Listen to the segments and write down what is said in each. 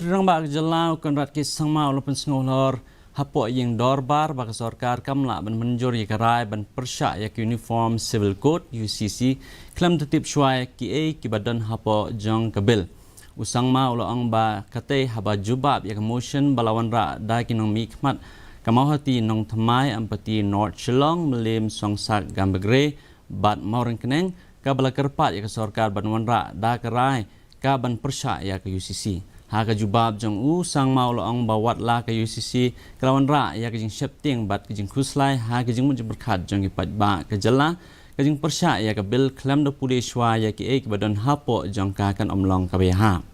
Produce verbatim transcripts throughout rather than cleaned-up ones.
Rangbah ka jylla u Conrad K Sangma u la pynsngew halor hapoh ïing dorbar ba ka sorkar kam lah ban mynjur ïa ka rai ban pyrshah ïa ka Uniform Civil Code, U C C, khlem da tip shuwa ïa kiei kiba don hapoh jong ka bill. U Sangma u la ong ba katei haba jubab ïa ka motion ba la wanrah da ki nongmihkhmat ka Mawhati Nongthymmai, Ampati North Shillong, Mylliem, Songsak, Gambegre bad Mawryngkneng, kaba la kyrpad ïa ka sorkar ban wanrah da ka rai ka ban pyrshah ïa ka U C C. Ha ka jubab jong u, Sangma u la ong ba wat la ka U C C ka la wanrah ïa ka jingsheptieng bad ka jingkhuslai ha ka jingmut jingpyrkhat jong ki paidbah ka jylla, ka jingpyrshah ïa ka bill khlem da pule shuwa ïa kiei kiba don hapoh jong ka kan ym long kaba ïahap.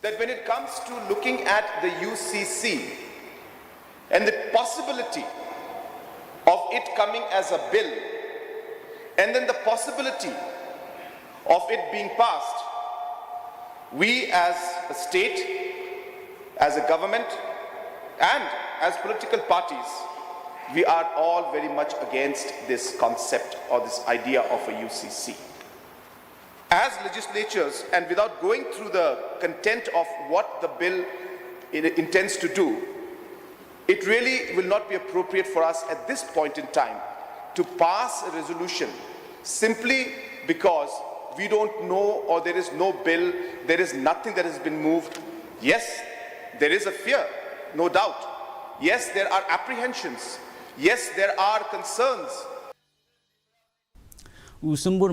That when it comes to looking at the U C C and the possibility of it coming as a bill and then the possibility of it being passed, we as a state, as a government, and as political parties, we are all very much against this concept or this idea of a U C C. As legislatures, and without going through the content of what the bill in- intends to do, it really will not be appropriate for us at this point in time to pass a resolution simply because we don't know or there is no bill, there is nothing that has been moved. Yes, there is a fear, no doubt. Yes, there are apprehensions. Yes, there are concerns. U Symbud